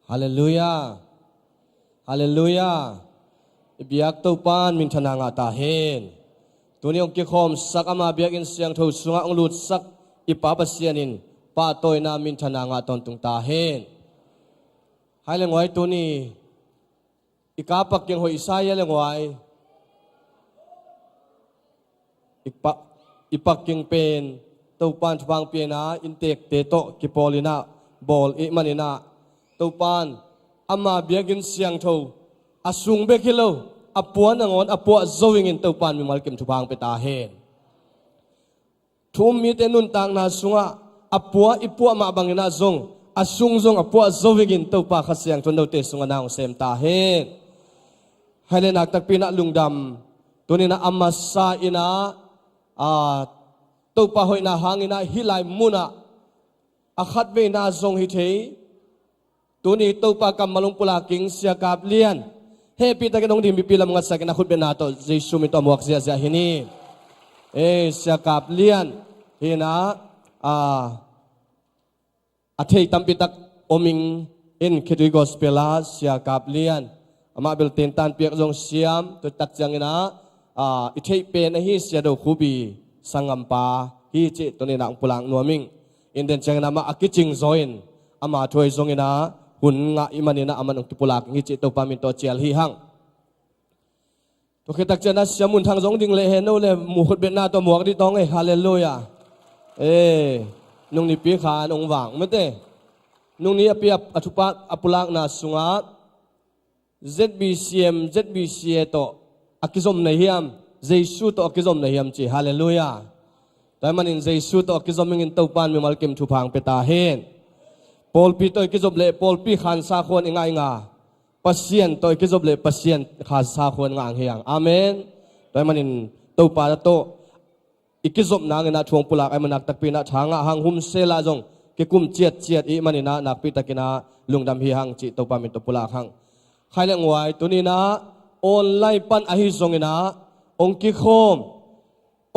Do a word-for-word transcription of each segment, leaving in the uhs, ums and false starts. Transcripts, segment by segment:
Halleluiah. Halleluiah. I biak Topan minthanna ngah ta hen. Tuni hong kikhawmsak ama biakinn siangtho sungah hong lutsak i Pa Pasian in pahtawina minthanna ngah tawntung ta hen. Hai le nguai, tuni i ka pakking hoih sa hia le nguai? I pa, i pakking pen Topan thupha hong pia in ah, inntekte tawh kipawl in ah, bawl i hih manin ah, Topan ama biakinn siangtho, a sung bek hi lo, a pua nangawn a puah zo ingin Topan mimal kim thupha hong pia ta hen. Thu um mite nuntakna sungah a pua i puah mah bangin ah zong, a sung zong a puah zo ingin Topa Kha Siangtho in note sungah na hong sem ta hen. Hai le naktakpi in ah lungdam. Tuni in ah a masa in ah, aa, Topa hoihna hangin ah hih lai munah a khatveina zong hi thei. Tuni Topa kammal hong pulak ding Sia Kap Lian, hehpihtakin hong ding mipi lam ngatsakin a khutbetna tawh Jesu min tawh a muak ziahziah hi ni. Ei, Sia Kap Lian hi in ah, aa, a thei tampi tak om ing. In Khitui Gospel ah Sia Kap Lian, amah bel tentan piak zong siam, tua tak ciangin ah, aa, i theih pen ahi Sia Do Khubi sanggampa hi cih tuni in ah hong pulak nuam ing. In den ciangin ah amah a kicing zaw in, ama thu ahi zongin ah hun ngah i hih manin ah amah hong kipulak hi cih Topa min tawh cial hi hang. Tua khit tak ciangin ah Sia Mun Thang zong ding leh hen, no le mu khutbetna tawh muak dih tawng ei. Halleluiah. Ei, nungnipi khan hong vang mate. Nungni a pi a, a thupha a pulakna sungah Z B C M, Z B C A tawh a kizom na hiam, Jesu tawh a kizom na hiam ci. Halleluiah. Tua ahih manin Jesu tawh a kizom ingin Topan mimal kim thupha hong pia ta hen. Pawlpi tawh i kizop leh pawlpi khansa khuan i ngah inga, Pasian tawh i kizop leh Pasian khansa khuan ngah ang hi hang. Amen. Tua ahih manin Topa tawh i kizop nangin ah thu hong pulak ahih man naktakpi in ah tha ngah hang, hum sela zong kikum ciatciat i hih manin ah nakpitakin ah lungdam hi hang cih Topa min tawh pulak hang. Hai le nguai, tuni in ah online pan ahi zongin ah hong kikhawm,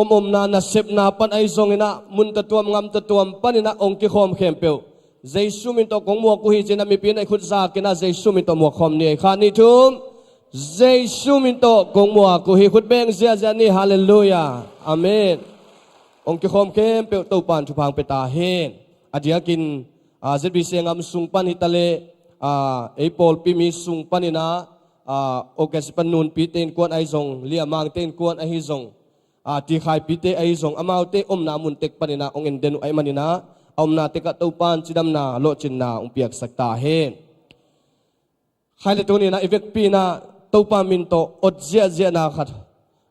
om omna nasepna pan ahi zongin ah, mun tawh tuam, ngam tawh tuam panin ah hong kikhawm khempeuh, Jesu min tawh kong muak uh hi ci in ah mipi in ah i khut zakin ah Jesu min tawh muak khawm ni ei. Khat, nih, thum. Jesu min tawh kong muak uh hi. Khut beng ziahziah ni. Halleluiah. Amen. Hong kikhawm khempeuh Topan thupha hong pia ta hen. A diakin, aa, Z B C A ngam sung pan hi ta leh, aa, ei pawlpi mi sung panin ah, aa, August pan Nunpite innkuan ahi zong, Liamangte innkuan ahi zong, aa, Tikhaipite ahi zong, amaute omna mun tek panin ah hong en den uh ahih manin ah, a omna tek ah Topan cidamna, lawhcinna hong piaksak ta hen. Khai le tuni in ah i vekpi in ah Topa min tawh awt ziahziahna khat,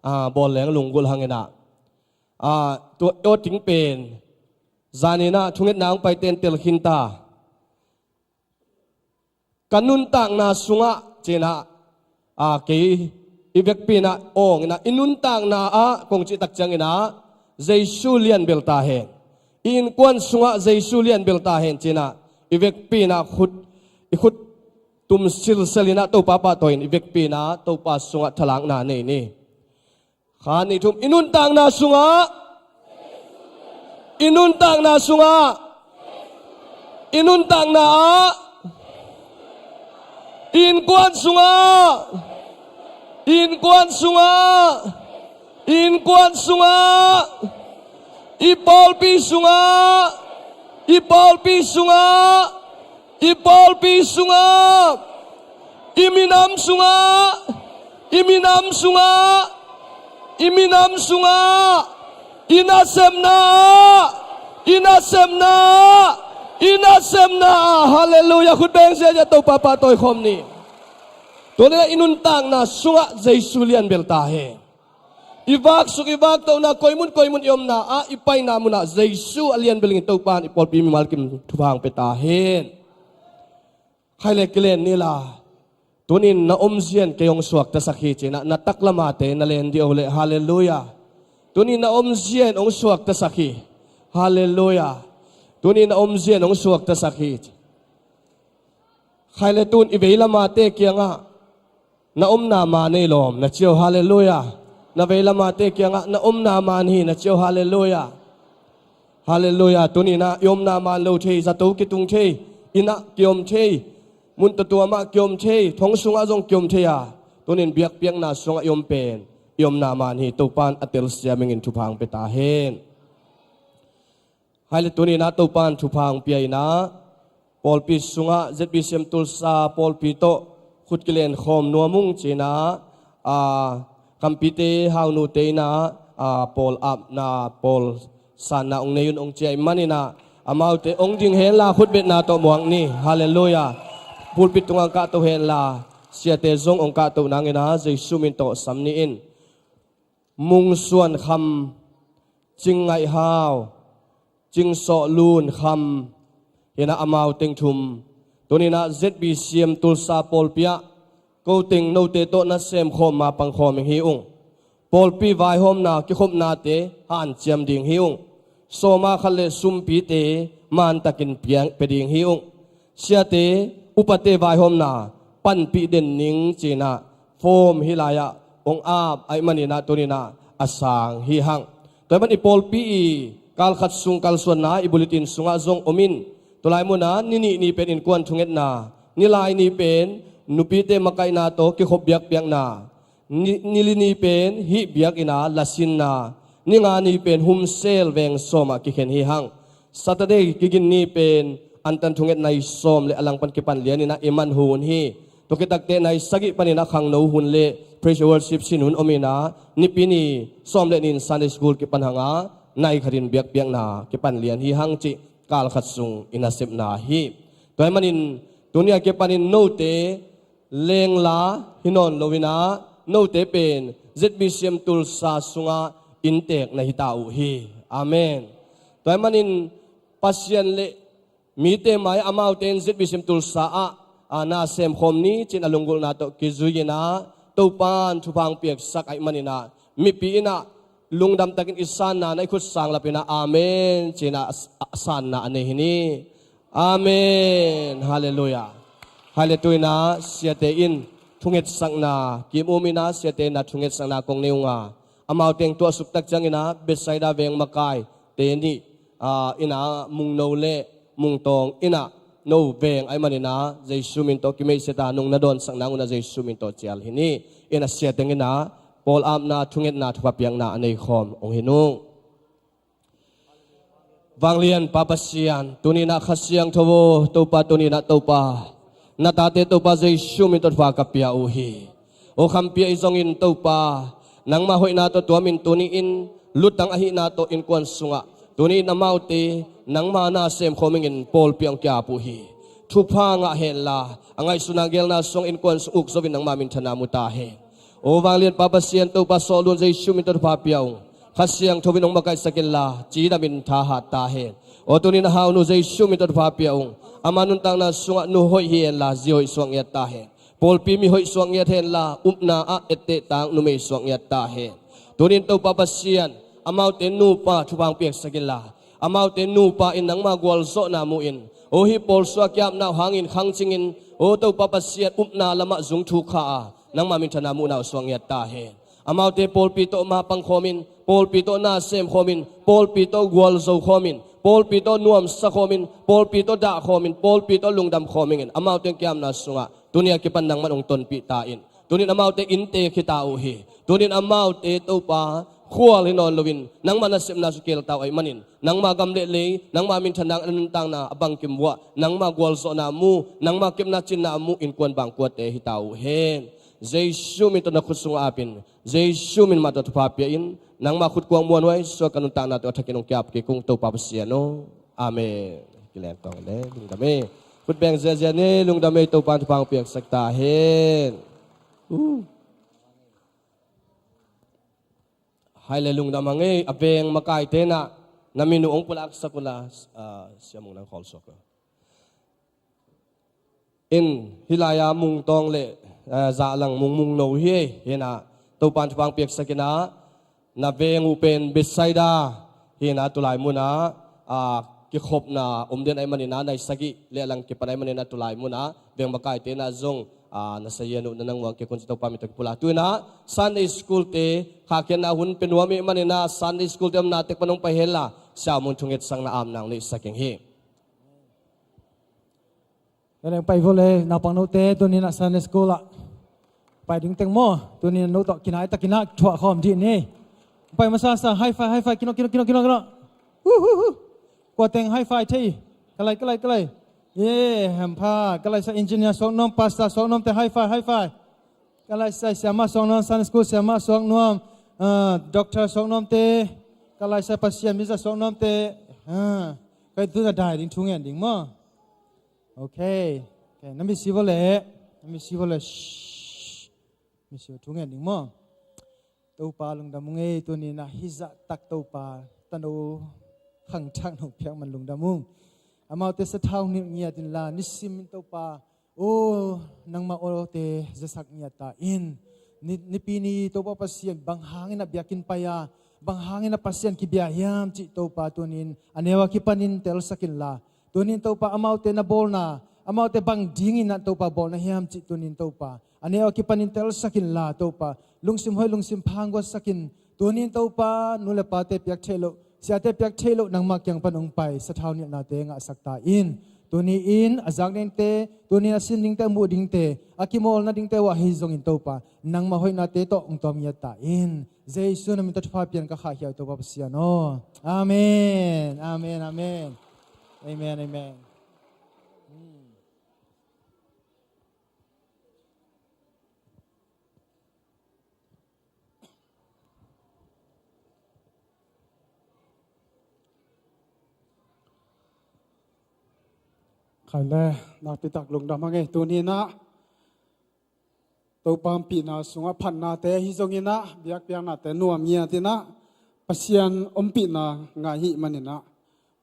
aa, bawl leng lunggulh hang in ah, aa, tua awt ding pen zanin ah thungetna hong paite in tel khin ta. Ka nuntakna sungah ci in ah, aa, kei i vekpi in ah awng in ah, i nuntakna ah kong cih tak ciangin ah Jesu lianbel ta hen. I innkuan sungah Jesu lianbel ta hen ci in ah i vekpi in ah khut, i khut tum silsel in ah Topa pahtawi in i vekpi in ah Topa sungah thalakna nei ni. Khat, nih, thum. I nuntakna sungah, i nuntakna sungah, i nuntakna ah, i innkuan sungah, i innkuan sungah, i innkuan sungah, i pawlpi sungah, i pawlpi sungah, i pawlpi sungah, i minam sungah, i minam sungah, i minam sungah, i nasepna ah, i nasepna ah, i nasepna ah. Halleluiah. Khut beng ziahziah Topa pahtawi khawm ni. Tua leh i nuntakna sungah Jesu lianbel ta hen. I vaksuk, i vaktohna, koimun koimun i omna ah, i paina munah Jesu a lianbel in Topa in i pawlpi mimal kim thupha hong pia ta hen. Khai le kilen ni la. Tunin na omzia in kei hong suaktasak hi ci in ah na taklamate na len dih uh leh. Halleluiah. Tunin na omzia in hong suaktasak hi. Halleluiah. Tunin na omzia in hong suaktasak hi. Khai le tun i veilamate kiangah na omna man ei lawm na ci uh. Halleluiah. Na veilamate kiangah na omna man hi na ci uh. Halleluiah. Halleluiah. Tunin ah i omna man lo thei, zato kitung thei, inn ah kiom thei, Mun tuamtuam ah kiom thei, thong sungah zong kiom thei a, tunin biakpiakna sungah i om pen i omna man hi. Topan a telsiam ingin thupha hong pia ta hen. Hai le tuninah Topan thupha hong pia inah pawlpi sungah Z B C M Tulsa pawlpi tawh khut kilen khawm nuam ung cinah, a, kampite haunute inah, a, pawl apna, pawl sanna hong nei un hong ci ahih maninah amaute hong ding henla khutbetna tawh muak ni. Halleluiah. Pulpit tungah hong kahto henla siate zong hong kahto nanginah Jesu min tawh sam ni in. Mung Suan Kham, Cing Ngaih Hau, Cing Sawh Lun Kham, hinah amau teng thum tuninah Z B C M Tulsa pawlpi ah ko teng note tawh nasem khawm, mapang khawm ing hi ung. Pawlpi vaihawmna kikhopnate hanciam ding hi ung. Sawma khat le sumpite mantakin piang pia ding hi ung. Siate, upate vaihawmna panpih den ning cinah form hih lai-ah hong ap ahih maninah tuninah a sang hi hang. Tua ahih man i pawlpi i kal khat sung kalsuanna i bulletin sungah zong om in, tulai munah ni nih ni pen innkuan thungetna, ni lai ni pen nupite makaihna tawh kikhop biakpiakna, ni, ni li ni pen hih biakinn ah lasinna, ni nga ni pen Humsel veng sawm ah kikhen hi hang. Saturday kigin ni pen antan thungetna i sawm le a langpan kipan lianinah i man hun hi. Tua kitakte nai sagih paninah khangno hun le praise worship sin hun om inah nipi ni sawm le nih in Sunday school kipan hangah nai khatin biakpiakna kipan lian hi hang cih kal khat sung i nasepna hi. Tua ahih manin tuni a kipanin note lengla hi nawn loinah note pen Z B C M Tulsa sungah inntek na hi ta uh hi. Amen. Tua ahih manin Pasian le mite mai-ah amaute in Z B C M Tulsa ah, a, nasem khawm ni cin a lunggulhna tawh kizui inah Topan thupha hong piaksak ahih maninah mipi inah lungdam takin i sanna na i khut sang lapinah amen cinah a, a, sanna a nei hi ni. Amen. Halleluiah. Hai le tuninah siate in thungetsakna kim um inah siate in a thungetsakna kong nei unga amau teng tuahsuk tak cianginah Bethsaida veng makaite nih, a, inah Mungno le Mungtawng inah no veng ahih maninah Jesu min tawh kimeihsia ta nung na dawnsak nangunah Jesu min tawh cial hi ni. Inah siate inah pawl apna thungetna thupha piakna a nei khawm hong hi nung. Vanglian Pa Pasian, tuninah Kha Siangtho aw, Topa tuninah Topa, na tate Topa Jesu min tawh thupha ka pia uh hi. Aw khampi ah i zongin Topa, nangma hoihna tawh tuamin tuni-in lutang ahihna tawh innkuan sungah tuni-in amaute nangma nasem khawm ingin pawlpi ah hong ki-ap uh hi. Thupha ngah henla a ngaihsutna gelna sungah innkuan sung uk zo-in nangma minthanna mu ta hen. Aw vanglian Pa Pasian Topa Sawh Lun Jesu min tawh thupha pia ung. Kha Siangtho in hong makaihsak inla cidamin thahat ta hen. Aw tunin a haunu Jesu min tawh thupha pia ung. Ama nuntakna sungah nu hoih hi henla zi hoih suak ngiat ta hen. Pawlpi mi hoih suak ngiat henla upna ah etteh tang numei suak ngiat ta hen. Tunin Topa Pasian, amaute nupa thupha hong piaksak inla amaute nupa in nangma gualzawhna mu-in, aw hih pawlsua kiapna uh hangin khangcingin, aw Topa Pasian upna lamah zung thuk kha a nangma minthanna muhna uh suak ngiat ta hen. Amaute pawlpi tawh mapang khawmin, pawlpi tawh nasem khawmin, pawlpi tawh gualzo khawmin, pawlpi tawh nuamsa khawmin, pawlpi tawh dah khawmin, pawlpi tawh lungdam khawm ingin amaute hong kiapna sungah tuni a kipan nangman hong tonpih ta in. Tunin amaute inntek hi ta uh hi. Tunin amaute Topa khual hi nawn loin nangma nasepna sung kel ta uh ahih manin nangma gam le lei, nangma minthanna a nuntakna a bangkim vuah nangma gualzawhna mu, nangma kepna cinna a mu innkuan bangkuate hi ta uh hen. Jesu min tawh na khut sungah apin, Jesu min mah tawh thupha pia in, nangma khut kuang muanhuai suak ka nuntakna tawh a thakin hong kiap kik ung Topa Pasian aw. Amen. Kileng tawng le lungdam e. Khut beng ziazia ni, lungdam e, Topa in thupha hong piaksak ta hen. Uh. Hai le lungdam hang e, a veng makaite na, na min uh hong pulaksak unla, ah, Sia Mung nang khawl suak uh. In, hih lai-a Mungtawng le, ah, Zahlang Mung, Mungno hi e, hi na, Topa in thupha hong piaksak in a, na veng uh pen Bethsaida hi na, tulai munah, ah, kikhopna om den ahih manin a, nai sagih le a lang kipan ahih manin a, tulai munah veng makaite na zong, ah, na sazian uh na nang muang kik un ci Topa min tawh kipulak. Tu in a Sunday school te khahkhiatna hun pia nuam ahih manin a, Sunday school te omna tek pan hong pai henla, Sia Mung thungetsakna amna hong neihsak ing hi. Kei leng pai vo le, naupang note, tuni-in ah Sunday school ah pai ding teng maw, tuni-in ah no tawh kinai takin ah thuah khawm dih ni. Pai masa sa, high five, high five, kino, kino, kino, kino, kino. Hu, hu, hu. Kua teng high five thei? Ka lai, ka lai, ka lai. Ye, hampha, ka lai sa engineer suak nuam, pastor suak nuam te high five, high five. Ka lai sa siama suak nuam, Sunday school siama suak nuam, ah, doctor suak nuam te, ka lai sa Pasian misa suak nuam te. Ah, kei tu na dai ding thu ngen ding maw. Okay. Okay, na misi vo le. Na misi vo le. Shh. Misi vo thu ngen ding maw. Topa lungdam ung ei, tuni-in ah hih zahtak Topa tano khangthak no piak man lungdam ung. Amaute sathau nilh ngiat inla, nisim in Topa, aw, nangmah awte zasak ngiat ta in. Ni, nipi ni Topa Pasian bang hangin ah biakinn pai a, bang hangin ah Pasian kibia hiam cih Topa tuni-in a neu a kipanin telsak inla, tuni-in Topa amaute na bawlna, amaute bang dingin ah Topa bawlna hiam cih tuni-in Topa a neu a kipanin telsak inla Topa, lungsim hoih lungsim pha hong guatsak in. Tuni-in Topa nu le pate piak theih loh, siate piak theih loh nangmah kiang pan hong pai sathau nilhnate ngahsak ta in. Tuni-in a zak dingte, tuni-in a sin dingte, a muh dingte, a kimawl nadingte uh ahi zongin Topa, nangmah hoihnate tawh hong tawm ngiat ta in. Jesu na min tawh thupha pia-in ka khahkhia uh Topa Pasian aw. Amen. Amen. Amen. Amen. Amen. Khai le, nakpi tak lungdam hang ei, tuni-in ah Topa ompihna sungah phatnate ahi zongin ah, biakpiaknate nuam ngiat in ah, Pasian ompihna ngah ahih manin ah,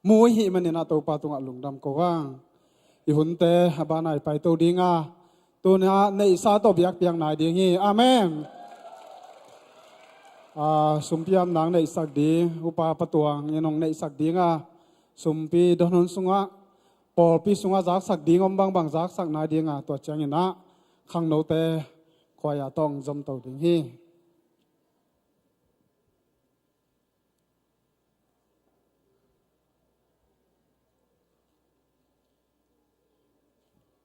mu ahih manin ah Topa tungah lungdam ko hang. I hunte a banah i paito ding a, tuni-in ah neihsa tawh biakpiak nai ding hi. Amen. Ah, sumpi apna hong neihsak ding, Upa Pa Tuang in hong neihsak ding a, sumpi don hun sungah, pawlpi sungah zaksak ding om bangbang zaksak nai ding a, tua ciangin ah khangnote khuaia tawh hong zomto ding hi.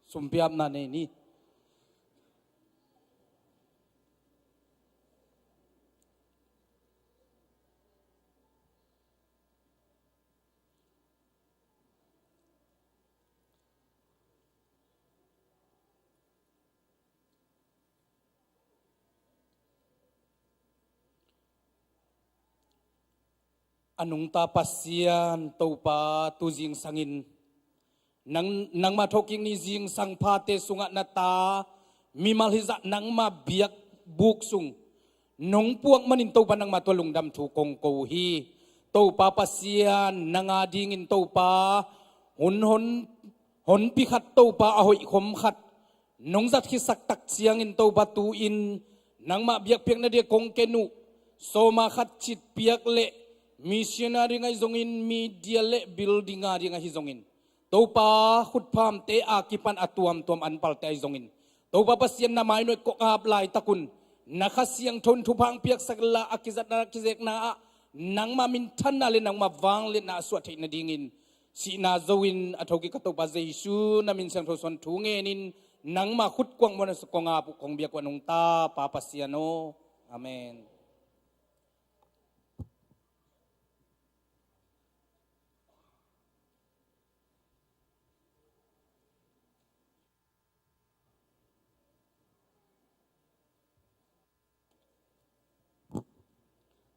Sumpi apna nei ni. A nungta Pasian Topa, tu zingsangin nang, nangma thawhkik ni zingsang phate sungah na ta mimal hizah nangma biakbuk sung nong puak manin Topa nangma tua lungdam thu kong ko uh hi. Topa Pasian, nang a dingin Topa hun hon, honpi khat Topa a hoih khom khat nong zat khitsak tak ciangin Topa tu-in nangmah biakpiakna dia kong ken uh, sawma khat cit piak le missionary ngai zongin, media le building a ding ahi zongin, Topa khutphamte a kipan a tuamtuam anpalte ahi zongin, Topa Pasian na mainuai kong ap laitakun na Kha Siangtho in thupha hong piaksak inla, a kizatna a kizekna ah nangma minthanna le nangma vangliatna a suah theih nadingin, sihna zo-in a thokik ka Topa Jesu na min siangtho suan thu ngenin, nangma khut kuang muan a suk kong ap uh kong biak uh a nungta Pa Pasian aw. Amen.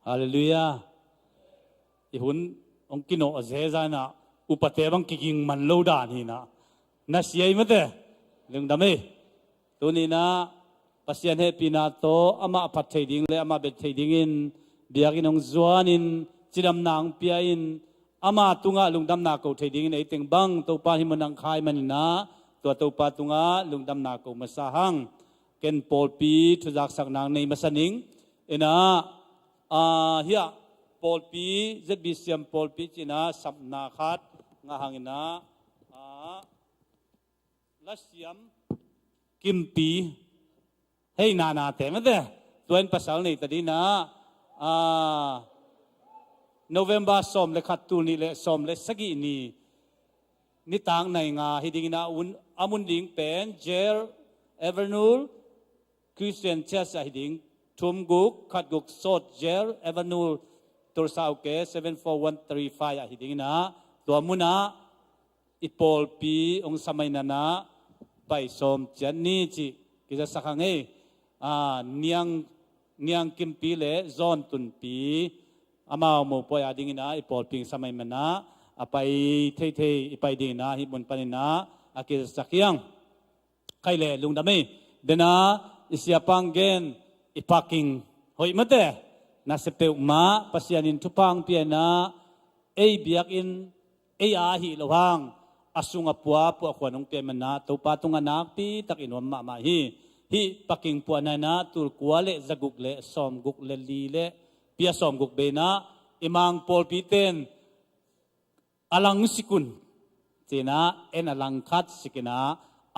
Halleluiah. I hun hong kinawh zeza inah, upate bang kiging man lo dan hi inah, na sia hi mate. Lungdam ei. Tuni inah Pasian hehpihna tawh amah phat thei ding le amah bet thei dingin biakinn hong zuanin, cidamna hong pia-in, ama tungah lungdamna ko thei dingin ei teng bang Topa hih mun ah hong kha ahih manin ah, tua Topa tungah lungdamna ko masa hang. Ken pawlpi thuzaksakna hong nei masa ning. Inah, ah, hiah pawlpi, Z B C M pawlpi ci inah sapna khat ngah hang inah, ah, lasiam Kimpi, hei, nanate mate, tua in pasal nei ta ding inah, ah, November sawm le khat, tul nih le sawm le sagih ni, Nitak nai nga hi dingin ah, a mun ding pen Jer Avenue Christian Church ah hi ding. Thum guk khat guk sawt Jer Avenue, Tulsa, U K seven four one three five ah hi dingin ah, tua munah i pawlpi hong samainanah pai sawm ciat ni cih kizasak hang ei. Niang, Niang Kimpi le Zawn Tunpi, amau mopawi a dingin ah i pawlpi hong samai manah a pai theithei i pai dingin ah hih mun panin ah a kizasak hiang. Khaile lungdam ei. Dena i siapang gen i paking hoih mate, na se peuhmah Pasian in thupha hong pia inah ei biakinn ei a ahi lo hang a sung a pua puahkhuan hong pia manah Topa tungah nakpi tak i nuam mahmah hi. Hih paking puahna inah tulkua le zaguk le sawmguk le li le pia sawmguk bei inah i Mang pawlpi ten a lang sikun cinah en a lang khat sikinah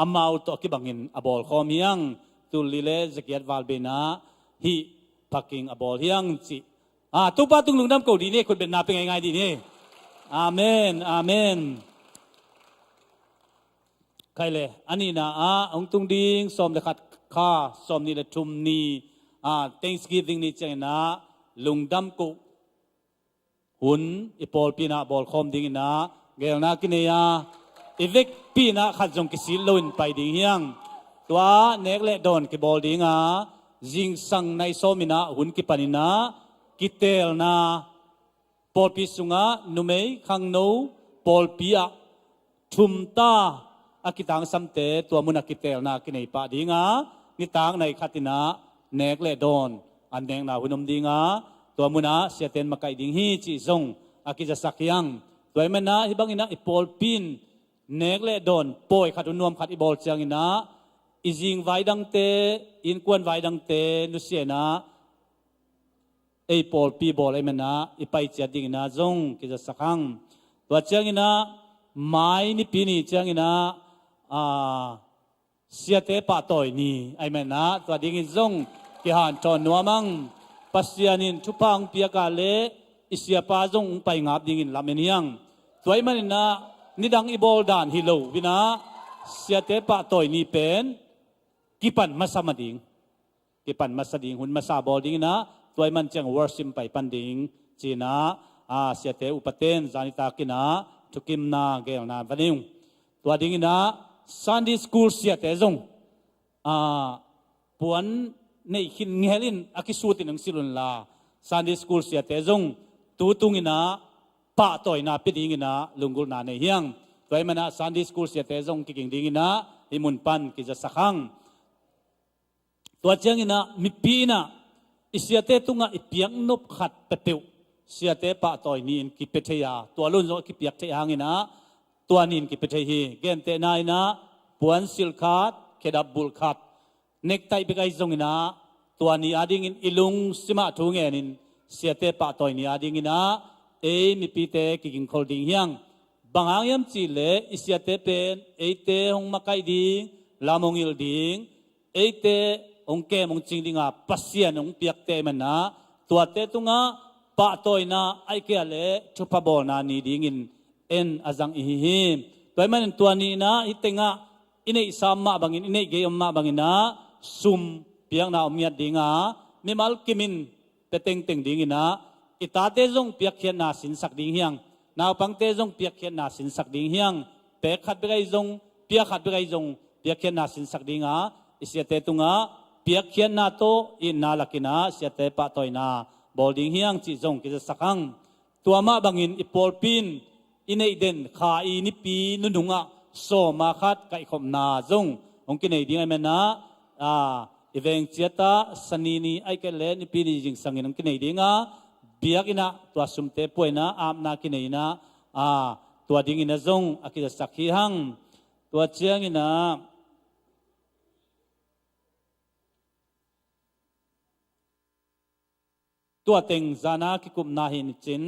amau tawh a kibangin a bawlkhawm hiang. Tul li le zagiat val bei inah hih paking a bawl hiang cih. Topa tung lungdam ko dih ni, khutbetna pe ngaingai dih ni. Amen, amen. Khaile a nihna ah hong tung ding sawm le khat kha sawm nih le thum ni, Thanksgiving ni cianginah lungdam ko hun i pawlpi inah bawlkhawm dinginah geelna kinei a, i vekpi inah khat zong kisil loin pai ding hiang. Tua nek le dawn kibawl dinga zingsang nai sawm inah hun kipan inah kiteelna, pawlpi sungah numei khangno pawlpi ah thumta a kitangsamte tua munah kiteelna kinei pah dinga nitak nai khat inah nek le dawn an nekna hun om dinga tua munah siaten makaih ding hi cih zong a kizasak hiang. Tua ih manah hih banginah i pawlpi in nek le dawn pawi khat hun nuam khat i bawl cianginah i zing vai dangte, innkuan vai dangte nusia inah ei pawlpi bawl ahih manah i pai ciat dinginah zong kizasak hang. Tua cianginah mai nipi ni cianginah siate pahtawi ni ahih manah tua dingin zong kihanthawn nuam ang. Pasian in thupha hong piak a le i siapa zong hong pai ngap dingin lamen hiang. Tua ih maninah nidang i bawl dan hi lo inah siate pahtawi ni pen kipan masa ma ding, kipan masa ding, hun masa bawl dinginah tua ih man ciang worship pai pan ding cinah siate upaten zanitak inah thukimna geelna va nei ung. Tua dinginah Sunday school siate zong puan neih khin ngel in a kisut in hong silh unla Sunday school siate zong tu tunginah pahtawina pia dinginah lunggulhna nei hiang. Tua ih manah Sunday school siate zong kiging dinginah hih mun pan kizasak hang. Tua cianginah mipi inah i siate tungah i piaknop khat peuhpeuh siate pahtawi ni-in kipia thei a, tua lo-in zong a kipiak theih hanginah tua ni-in kipia thei hi. Gentehna inah puansilh khat, khedap bulh khat, nektaih bek ahi zonginah tua ni adingin i lungsimah thu ngenin siate pahtawi ni adinginah ei mipite kigingkhol ding hiang. Bang hang hiam cihleh i siate pen eite hong makaih ding, lam hong hilh ding, eite hong kem hong cing dinga Pasian hong piakte ahih manah tuate tungah pahtawina ahih kei leh thupha bawlna ni dingin en a zang ihi hi. Tua ih manin tua ni inah hih tengah i neihsa om mah bangin, i neih gei om mah banginah sum piakna om ngiat dinga mimal kimin pia tengteng dinginah i tate zong piakkhiatna sinsak ding hiang, naupangte zong piakkhiatna sinsak ding hiang, pek khat bek ahi zong, pia khat bek ahi zong piakkhiatna sinsak dinga i siate tungah piakkhiatna tawh itna lakinah siate pahtawina bawl ding hiang cih zong kizasak hang. Tua mah bangin i pawlpi in i neih den kha i nipi nunungah sawma khat kaihkhopna zong hong kinei ding ahih manah i veng ciatah sani ni ahih kei leh nipi ni zingsangin hong kinei dinga biakinnah tua sumte puaina apna kinei inah tua dinginah zong a kizasak hi hang. Tua cianginah tua teng zana kikupna hi nicin,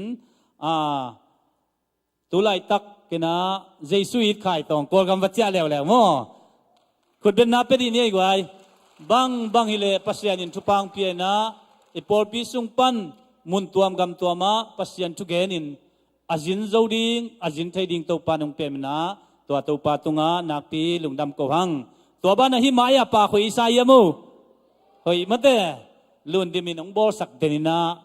tulaitak kinah Jesu it khai tawng Kawlgam va ciah leuleu maw? Khutbetna pia dih ni ei guai. Bang bang hileh Pasian in thupha hong pia inah i pawlpi sung pan mun tuam gam tuamah Pasian thugenin a zin zo ding, a zin thei ding Topa nong pia inah Tua Topa tungah nakpi lungdam ko hang. Tua banah hih mai-ah pa khuai i sa hiam uh? Hoih mate. Lundimin hong bawlsak deninah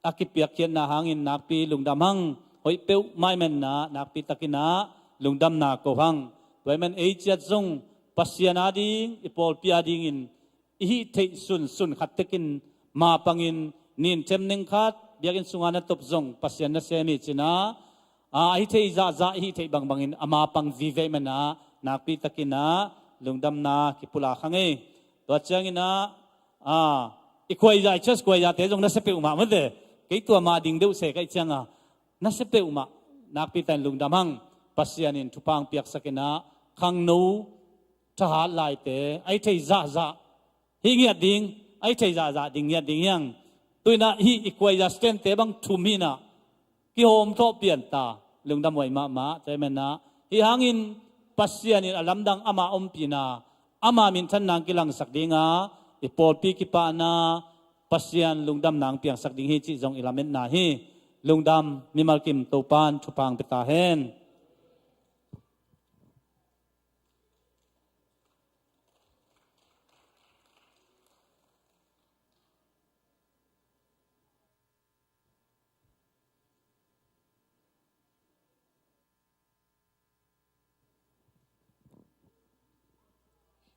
a kipiakkhiatna hangin nakpi lungdam hang. Hoih peuhmah i menna nakpitakinah lungdamna ko hang. Tua i men ei ciat zong Pasian ading i pawlpi adingin i hih theih sunsun khat tekin mapangin nin them ning khat biakinn sunga na top zong Pasian na sem hi cinah, a, a hih theih zahzah i hih theih bangbangin a mapang vive i menah nakpitakinah lungdamna kipulak hang ei. Tua cianginah, a, i khuaizah i church khuaizahte zong na sia peuhmah mate. Kei tua mah ding deuh se kaih cianga na sia peuhmah nakpitakin lungdam hang. Pasian in thupha hong piaksakinah khangno thahat laite a hih theih zahzah hih ngiat ding, a hih theih zahzah ding ngiat ding hiang. Tuinah hih i khuaizah stand-te bang thum hinah kihawm thawh pianta lungdam huai mahmah. Tua i menah hih hangin Pasian in a lamdang ama ompihna, ama minthanna hong kilangsak dinga i pawlpi kipahna Pasian lungdamna hong piangsak ding hi cih zong i lametna hi. Lungdam, mimal kim Topan thupha hong pia ta hen.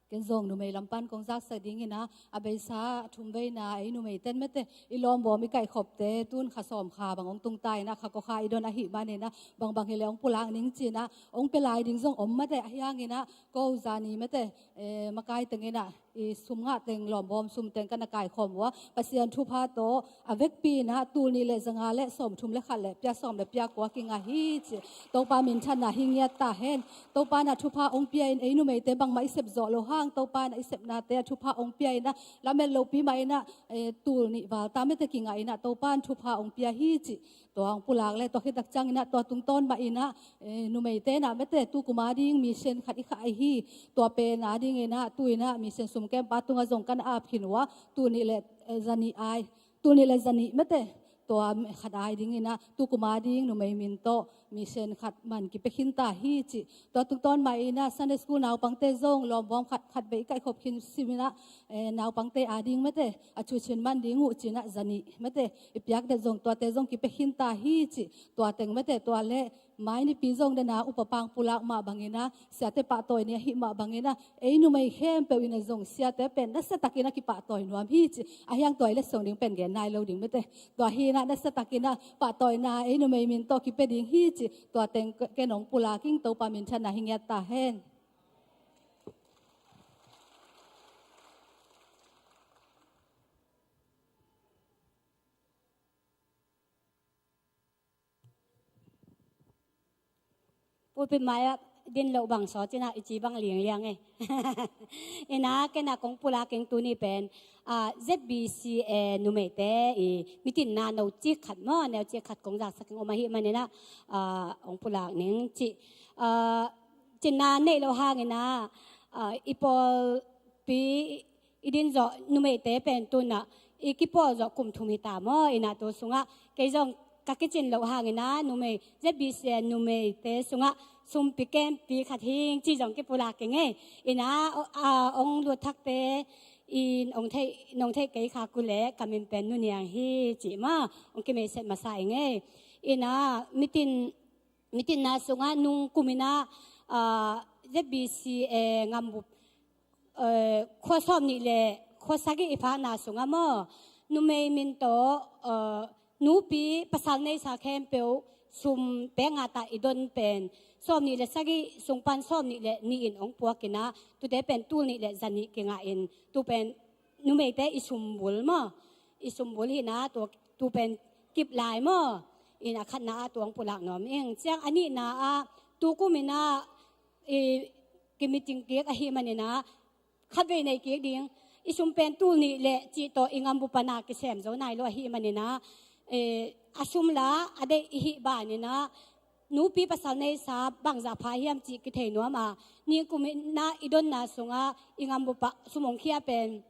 Ken zong numei lam pan kong zaksak dinginah, a beisa a thum veina ei numeite mate, i lawmbawm i kaihkhopte tun kha sawm kha bang hong tungta inah, kha kua kha i don ahih maninah, bangbang hileh hong pulak ning cinah hong pia lai ding zong om mate. Ahi hanginah ko zani mate, eh, makai tenginah i sum ngah teng, lawmbawm sum teng ka na kaikhawm uh a, Pasian thupha tawh a vekpi inah tul nih le zanga le sawmthum le khat le pia sawm le pia kua kingah hi ci. Topa minthanna hi ngiat ta hen. Topa na thupha hong pia in ei numeite bangmah i sep zawh loh hang, Topa na i sepnate a thupha hong pia inah, lamet lopi mah inah, eh, tul nih val ta mate kingah inah Topa in thupha hong pia hi ci. Tua hong pulak le tua khitak cianginah tua tungtawn mah inah, eh, numeite inah mate, tu kuma ding mission khat i khah ahi. Tua pen a dinginah tu inah mission sum kempa tungah zong kan ap khin uh a, tul nih le, eh, zanih ai, tul nih le zanih mate, tua khat ai dinginah tu kuma ding numei min tawh mission khat man kipia khinta hi ci. Tua tungtawn mah inah Sunday school naupangte zong lawmbawm khat khat beh i kaihkhop khin siminah, eh, naupangte a ding mate, a thuchin man ding uh cinah zanih mate i piak det zong tuate zong kipia khinta hi ci. Tua teng mate, tua le mai nipi zong dena upa pang pulak mah banginah, siate pahtawi ni ahih mah banginah, ei numei khempeuh inah zong siate pen nasiatakinah kipahtawi nuam hi ci. Ahi hang tua i letsong ding pen gen nai lo ding mate. Tua hinah nasiatakinah pahtawina ei numei min tawh kipia ding hi ci. Tua teng ken hong pulak ing. Topa minthanna hi ngiat ta hen. Pulpit mai-ah din loh bang sawt inah i ci bang liangliang e. Inah ken a kong pulak ing tuni pen, ah, Z B C A numeite i mitinna no cik khat maw, neu cik khat kong zaksak ing om ahih maninah, ah, kong pulak ning ci. Ah, cinna neih loh hanginah, ah, i pawlpi i din zawh numeite pen tunah i kipawl zawh kum thum hita maw. Inah tu sungah kei zong ka kicin loh hanginah numei, Z B C A numeite sungah sumpi kempi khat hing ci zong kipulak ing ei. Inah, a, ong luat thakte in ong theih, nong theih kei khak uh leh ka min pen Nu Niang hi ci maw, ong kimeiset masa ing ei. Inah mitin mitinna sungah nung kuminah, ah, Z B C A Ngambup, eh, khua sawm nih le khua sagih i phakna sungah maw, numei min tawh, eh, nupi pasal neisa khempeuh sum pek ngah ta i don pen sawm nih le sagih sung pan sawm nih le nih in hong puak inah, tute pen tul nih le zanih kingah in, tu pen numeite i sumbul maw, i sumbul hinah tu, tu pen kip lai maw. Inah khatna ah tu hong pulak nuam ing. Ciang a nihna ah tu kuminah i kimiting kik ahih maninah khatvei nei kik ding, i sum pen tul nih le cih tawh i Ngambup pana kisem zo nai lo ahih maninah, eh, a sum la a deih i hih baninah nupi pasal neisa bangzah pha hiam cih kithei nuam a, ningkuminah i donna sungah i Ngambup ah sum hong khia pen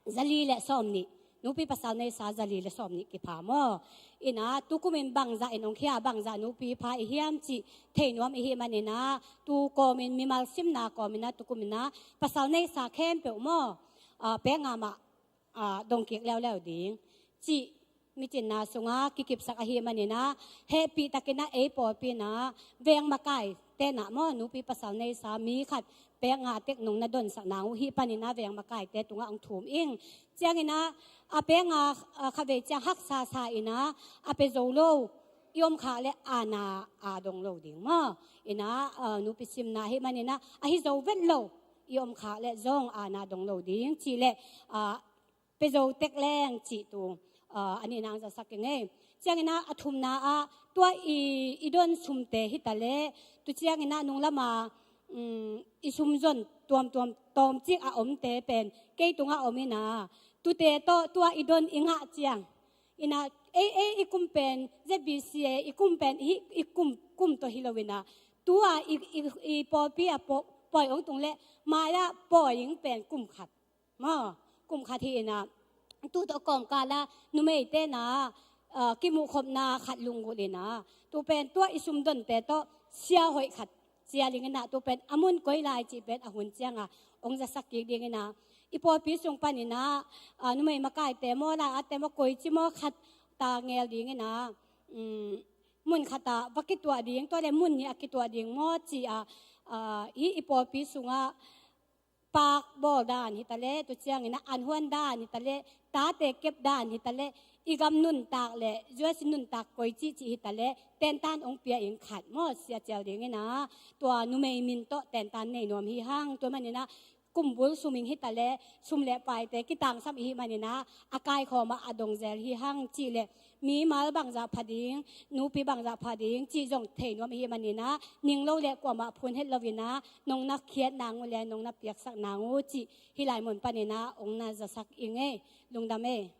zali le sawm nih, Nupi pasal neisa zali le sawmnih kipha maw? Ina, tukumin bangzah in ong khia, bangzah nupi pha i hiam cih thei nuam i hih maninah, tu kawmin mimal simna kawminah, tukuminah pasal neisa khempeuh maw? Ah, pek nga mah, ah, dongkik leuleu ding cih micinna sungah kikipsak ahih maninah, hehpih takinah ei pawlpi inah veng makai tenah maw, nupi pasal neisa mi khat pek nga tek nong na donsak nang uh hih paninah veng makaite tungah ong thum ing. Cianginah a pek nga, ah, khavei ciang haksa sa inah a pe zo lo i om khak le aana a dong lo ding maw? Inah, ah, nupi simna hih maninah ahi zo vet lo i om khak le zong aana dong lo ding cih le, ah, pe zo tek leng cih tu, ah, a nihna ong zasak ing ei. Cianginah a thumna ah tua i, i don sumte hi ta le, tu cianginah nung lama, um, i sumzon tuamtuam tawmcik a omte pen kei tungah om inah, tute tawh tua i don i ngah ciang inah, ei, ei i kum pen Z B C A i kum pen hi, i kum, kum tawh hi lo inah, tua i, i, i pawlpi a paw-, pawi ong tung le, mai-ah pawi ing pen kum khat maw, kum khat hi inah, tu tawh kawmkala numeite inah, ah, kimuhkhopna khat lunggulh inah, tu pen tua i sumdonte tawh sia hoih khat sia ling inah, tu pen a mun koi lai cih pen a hun cianga ong zasak kik ding inah, i pawlpi sung paninah, ah, numei makaite maw, lai-atte maw, koici maw khat ta ngel ding inah, um, mun khatah va kituah ding, tua le mun nih a kituah ding maw ci-a, ah, hih i pawlpi sungah paak bawl dan hi ta le, tu cianginah an huan dan hi ta le, tate kep dan hi ta le, i gam nuntak le U S nuntak koici cih hi ta le, tentan ong pia ing khat maw, sia cial ding inah, tua numei min tawh tentan nei nuam hi hang. Tua maninah kumbul sum ing hi ta le, sum le paite kitangsam i hih maninah a kaikhawmah a dong zel hi hang cih le, mimal bangzah pha ding, nupi bangzah pha ding cih zong thei nuam i hih maninah, ning lo le kuamah phun het lo inah, nong na khiat nang uh le nong na piaksak nang uh cih hih lai mun paninah ong na zasak ing ei. Lungdam ei.